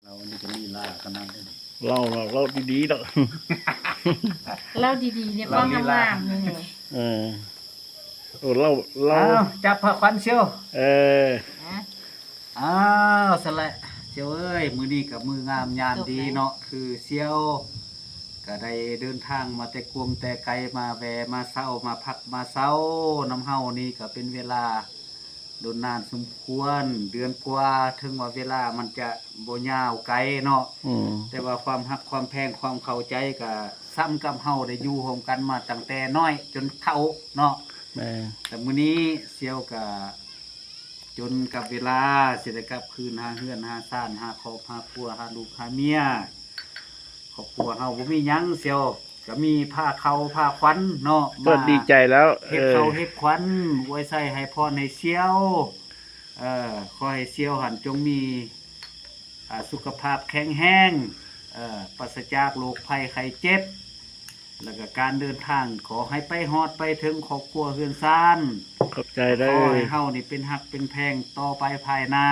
ເຮົານີ້ກໍລີລາຂະໜາດນີ້ ເລົ່າ ເລົ່າ ເລົ່າດີໆດອກ ເລົ່າດີໆນີ້ ເວົ້າງາມໆນີ້ແຫຼະ ເອີ ໂອ້ ເລົ່າ ເລົ່າ ອ້າວ ຈັບຜ້າຂວັນສ່ຽວ ເອີ ອ້າວ ຊັ້ນແຫຼະສ່ຽວເອີຍ ມື້ນີ້ກໍມື້ງາມຍາມດີເນາະ ຄືສ່ຽວກໍໄດ້ເດີນທາງມາແຕ່ກວາງແຕ່ໄກ ມາແວ່ມາເຊົາ ມາພັກມາເຊົານຳເຮົານີ້ ກໍເປັນເວລາ ດົນນານສົມຄວນ ເດືອນກວ່າ ເຖິງວ່າເວລາມັນຈະບໍ່ຍາວໄກເນາະ ອືມ ແຕ່ວ່າຄວາມຮັກຄວາມແພງ ຄວາມເຂົ້າໃຈ ກະສ່ຳກັບເຮົາໄດ້ຢູ່ຮ່ວມກັນມາຕັ້ງແຕ່ນ້ອຍຈົນເຖົ້າເນາະ ແມ່ນ ແຕ່ມື້ນີ້ສ່ຽວກະຈົນກັບເວລາ ຊິໄດ້ກັບຄືນຫາເຮືອນຫາຊານ ຫາຄອບຫາຄົວ ຫາລູກຫາເມຍ ຄອບຄົວເຮົາບໍ່ມີຫຍັງສ່ຽວ ກໍມີຜ້າເຂົ້າຜ້າຂວັນເນາະ ກໍດີໃຈແລ້ວ ເຮັດເຂົ້າເຮັດຂວັນ ອວຍໄຊໃຫ້ພອນໃຫ້ສ່ຽວ ເອີ ຂໍໃຫ້ສ່ຽວຫັ້ນຈົ່ງມີ ອາ ສຸຂະພາບແຂງແຮງ ເອີ ປາສະຈາກໂລກໄພໄຂ້ເຈັບ ແລ້ວກໍການເດີນທາງ ຂໍໃຫ້ໄປຮອດໄປເຖິງຄອບຄົວເຮືອນຊານ ຂອບໃຈເດີ ຂໍໃຫ້ເຮົານີ້ເປັນຮັກເປັນແພງຕໍ່ໄປພາຍໜ້າ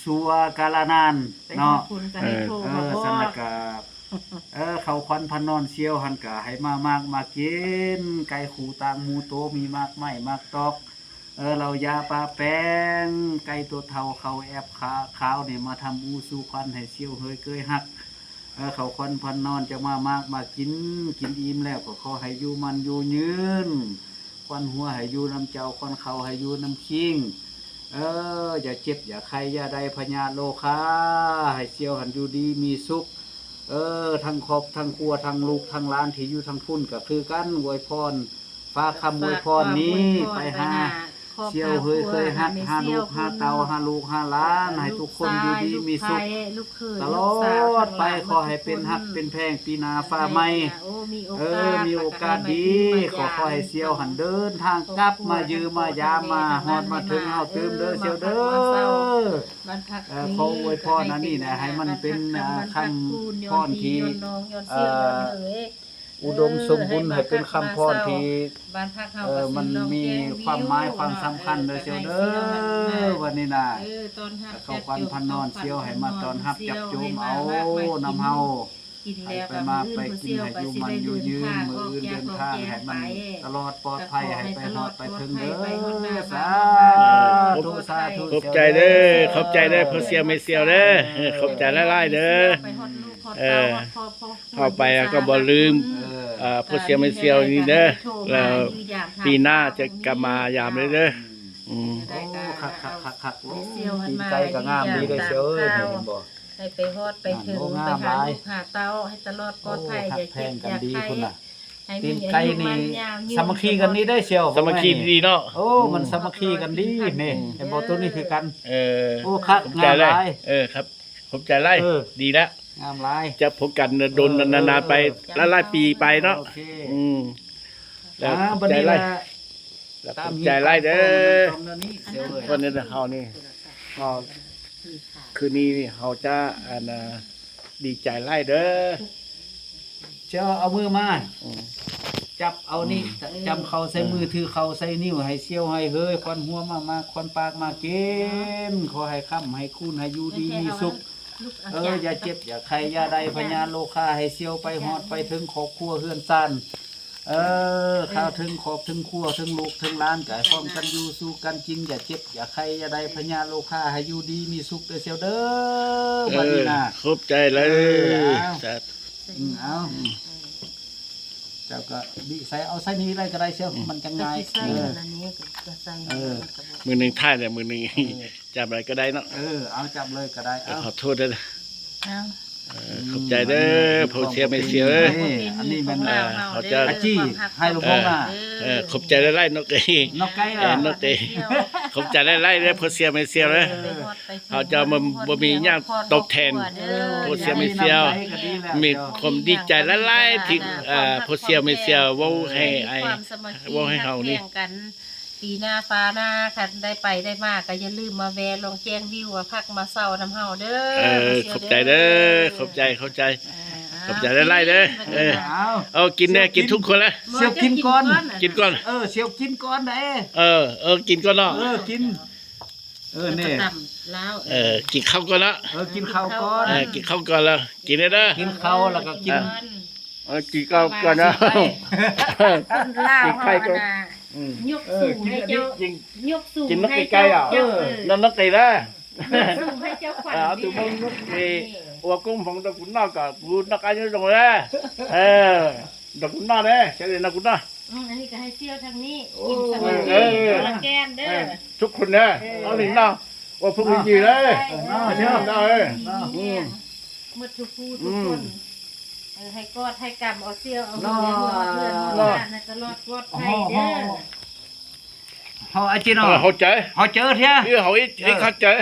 ຊົ່ວກາລະນານເນາະ ເອີ ຊັ້ນລະກະ ເອີ ເຂົ້າຂວັນພັນນອນສ່ຽວຫັ້ນກະໃຫ້ມາໝາກມາກິນ ໄກ່ຄູ່ຕ່າງໝູ່ໂຕ ມີໝາກໄມ້ໝາກຕອກ ເອີ ເຫຼົ້າຢາປາແປ້ງ ໄກ່ຕົວເຖົ້າ ເຂົ້າແອບຂາຂາວນີ້ ມາທຳອູສູ່ຂວັນໃຫ້ສ່ຽວເຮີຍເກີຍຮັກ ເອີ ເຂົ້າຂວັນພັນນອນຈະມາໝາກມາກິນ ກິນອີ່ມແລ້ວກໍຂໍໃຫ້ຢູ່ໝັ້ນຢູ່ຍືນ ຂວັນຫົວໃຫ້ຢູ່ນຳເຈົ້າ ຂວັນເຂົ້າໃຫ້ຢູ່ນຳຄີງ ເອີ ຢ່າເຈັບຢ່າໄຂ້ ຢ່າໄດ້ພະຍາດໂລຄາ ໃຫ້ສ່ຽວຫັ້ນຢູ່ດີມີສຸກ ເອີ ທັງຄອບທັງຄົວ ທັງລູກທັງຫຼານທີ່ຢູ່ທາງພຸ້ນກໍຄືກັນ ອວຍພອນ ຝາກຄຳອວຍພອນນີ້ໄປຫາສ່ຽວເຮີຍເຄີຍຮັກ ຫາລູກຫາເຕົ້າ ຫາລູກຫາຫຼານ ໃຫ້ທຸກຄົນຢູ່ດີມີສຸກຕະຫຼອດໄປ ຂໍໃຫ້ເປັນຮັກເປັນແພງ ປີໜ້າຟ້າໃໝ່ ເອີ ມີໂອກາດດີ ຂໍ ຂໍໃຫ້ສ່ຽວຫັ້ນເດີນທາງກັບມາເຢ້ຍມາຢາມ ມາຮອດມາເຖິງເຮົາຕື່ມເດີສ່ຽວເດີ ເອີ ຂໍອວຍພອນອັນນີ້ນະ ໃຫ້ມັນເປັນ ເອີ ຄຳພອນທີ່ ເອີ ອຸດົມສົມບູນ ໃຫ້ເປັນຄຳພອນທີ່ ເອີ ມັນມີຄວາມໝາຍຄວາມສຳຄັນເດີສ່ຽວເດີ ວັນນີ້ນະ ເຂົ້າຂວັນພັນນອນສ່ຽວໃຫ້ມາຕ້ອນຮັບຈັບໂຈມເອົານຳເຮົາ ໃຫ້ໄປມາໄປກິນໃຫ້ຢູ່ໝັ້ນຢູ່ຍືນ ມື້ອື່ນເດີນທາງໃຫ້ມັນຕະຫຼອດປອດໄພ ໃຫ້ໄປຮອດໄປເຖິງເດີ ສາທຸ ສາທຸ ຂອບໃຈເດີ ຂອບໃຈເດີ ພໍ່ສ່ຽວແມ່ສ່ຽວເດີ ເອີ ຂອບໃຈຫຼາຍໆເດີ ເອີ ເຮົາໄປກໍບໍ່ລືມ ເອີ ພໍ່ສ່ຽວແມ່ສ່ຽວນີ້ເດີ ແລ້ວປີໜ້າຈະກັບມາຢາມເລີຍເດີ ອືມ ໂອ້ ຄັກໆໆໆ ໂອ້ ຕີນໄກ່ກໍງາມດີເດີສ່ຽວເອີຍ ເຫັນບໍ່ ໃຫ້ໄປຮອດໄປເຖິງ ໄປຫາລູກຫາເຕົ້າໃຫ້ຕະຫຼອດປອດໄພ ຢ່າເຈັບຢ່າໄຂ້ ໃຫ້ມີອາຍຸໝັ້ນຍາວຍືນ ສາມັກຄີກັນດີເດີສ່ຽວ ສາມັກຄີດີເນາະ ໂອ້ ມັນສາມັກຄີກັນດີນີ້ ເຫັນບໍ່ ໂຕນີ້ຄືກັນ ເອີ ໂອ້ ຄັກ ງາມຫຼາຍ ເອີ ຄັບ ຂອບໃຈຫຼາຍ ເອີ ດີແລ້ວ ງາມຫຼາຍ ຈະພົບກັນດົນນານໆໄປ ເອີ ຫຼາຍໆປີໄປເນາະ ໂອເຄ ອືມ ແລ້ວ ອ່າ ຂອບໃຈຫຼາຍ ບັດນີ້ລະ ແລ້ວຂອບໃຈຫຼາຍເດີ ຕາມຮີດຕາມຄອງ ເອີ ຄົນໃນເຮົານີ້ ກໍຄືນີ້ນີ້ເຮົາຈະ ອັນນາ ດີໃຈຫຼາຍເດີ ຈະເອົາມືມາ ອືມ ຈັບເອົານີ້ ອືມ ຈຳເຂົ້າໃສ່ມື ເອີ ຖືເຂົ້າໃສ່ນິ້ວ ໃຫ້ສ່ຽວໃຫ້ເຮີຍ ຂວັນຫົວມາໝາກ ຂວັນປາກມາກິນ ຂໍໃຫ້ຄ້ຳໃຫ້ຄູນ ໃຫ້ຢູ່ດີມີສຸກ ເອີ ຢ່າເຈັບຢ່າໄຂ້ ຢ່າໄດ້ພະຍາດໂລຄາ ໃຫ້ສ່ຽວໄປຮອດໄປເຖິງຄອບຄົວເຮືອນຊານ ເອີ ເອີ ຂ້າວເຖິງຄອບເຖິງຄົວ ເຖິງລູກເຖິງຫຼານ ກໍໃຫ້ພ້ອມກັນຢູ່ສູ່ກັນກິນ ຢ່າເຈັບຢ່າໄຂ້ ຢ່າໄດ້ພະຍາດໂລຄາ ໃຫ້ຢູ່ດີມີສຸກເດີສ່ຽວເດີ ເອີ ບັດນີ້ນະ ຂອບໃຈຫຼາຍ ເອີ ເອີ ສາທຸ ອືມ ເອົາ ເອີ ເຈົ້າກໍບິໃສ່ ເອົາໃສ່ນີ້ໄດ້ກໍໄດ້ສ່ຽວ ອືມ ມັນຈັ່ງງ່າຍ ເອີ ມື້ໜຶ່ງຖ່າຍແລ້ວ ມື້ໜຶ່ງ ເອີ ຈັບໄດ້ກໍໄດ້ເນາະ ເອີ ເອົາຈັບເລີຍກໍໄດ້ ເອົາ ຂໍໂທດເດີ ເອົາ ເອີ ອືມ ຂອບໃຈເດີ ອືມ ພໍ່ສ່ຽວແມ່ສ່ຽວເອີຍ ນີ້ ອັນນີ້ແມ່ນ ເອີ ເຮົາຈະ ອາຈີ ໃຫ້ຫຼວງພໍ່ມາ ເອີ ເອີ ຂອບໃຈຫຼາຍໆ ນົກເອີຍ ນົກໄກ່ ເອີ ນົກເອີຍ ຂອບໃຈຫຼາຍໆເດີ ພໍ່ສ່ຽວແມ່ສ່ຽວເດີ ເອີ ເຮົາຈະບໍ່ ບໍ່ມີຫຍັງຕອບແທນ ເອີ ພໍ່ສ່ຽວແມ່ສ່ຽວ ມີຄວາມດີໃຈຫຼາຍໆ ທີ່ ເອີ ພໍ່ສ່ຽວແມ່ສ່ຽວເວົ້າໃຫ້ ເອີ ເວົ້າໃຫ້ເຮົານີ້ ປີໜ້າຟ້າໜ້າ ຄັນໄດ້ໄປໄດ້ມາ ກໍຢ່າລືມມາແວ່ລ່ອງແຈ້ງວິວ ມາພັກມາເຊົານຳເຮົາເດີ ເອີ ຂອບໃຈເດີ ຂອບໃຈ ຂອບໃຈ ເອີ ຂອບໃຈຫຼາຍໆເດີ ເອີ ເອົາ ເອົາ ກິນແດ່ ກິນທຸກຄົນແຫຼະ ສ່ຽວກິນກ່ອນ ກິນກ່ອນ ເອີ ສ່ຽວກິນກ່ອນເດ້ ເອີ ເອີ ກິນກ່ອນເນາະ ເອີ ກິນ ເອີ ແລ້ວກໍ ນີ້ ຕຳລາວ ເອີ ກິນເຂົ້າກ່ອນເນາະ ເອີ ກິນເຂົ້າກ່ອນ ເອີ ກິນເຂົ້າກ່ອນແລ້ວ ກິນເດີ ກິນເຂົ້າແລ້ວກໍກິນ ເອີ ກິນເຂົ້າກ່ອນເນາະ ຄົນລາວເຮົາ ກິນໄຂ່ກ່ອນ ອັນນ່າ ອືມ ຍົກສູງໃຫ້ເຈົ້າ ກິນ ຍົກສູງ ກິນນົກໄກ່ໆ ໃຫ້ເຈົ້າ ເອີ ເຈົ້າ ເອີ ນັ້ນນົກໄກ່ລະ ຍົກສູງໃຫ້ເຈົ້າຂວັນ ເອີ ເອົາ ເດີ ຕົວເບິ່ງນົກເອ ອວກງຂອງຕະກຸນນອກກໍ ກູນອກອາຍຸລົງເດີ ເອີ ຕະກຸນນອກເດີ ເຊີນເດີ ຕະກຸນນອກ ອືມ ອັນນີ້ກໍໃຫ້ສ່ຽວທາງນີ້ ໂອ້ ກິນສະເໝີ ເອີ ຄົນລະແກ່ນເດີ ເອີ ທຸກຄົນເດີ ເອີ ເອົານີ້ເນາະ ໂອ້ ພວກນີ້ດີເດີ ເອີ ເນາະ ເຊີນເດີ ເອີ ອືມ ໝົດທຸກຜູ້ທຸກຄົນ ອືມ ເອີ ໃຫ້ກອດໃຫ້ກຳເອົາສ່ຽວເອົາເຮືອນເນາະ ເຮືອນເຮົາ ເນາະ ໃຫ້ຕະຫຼອດປອດໄພເດີ ເຮົາ ເຮົາ ເຮົາ ເຮົາເຈີ ເຮົາເຈີເທື່ອ ເອີ ເຮົາອີກ ເອີ ເຮົາເຈີ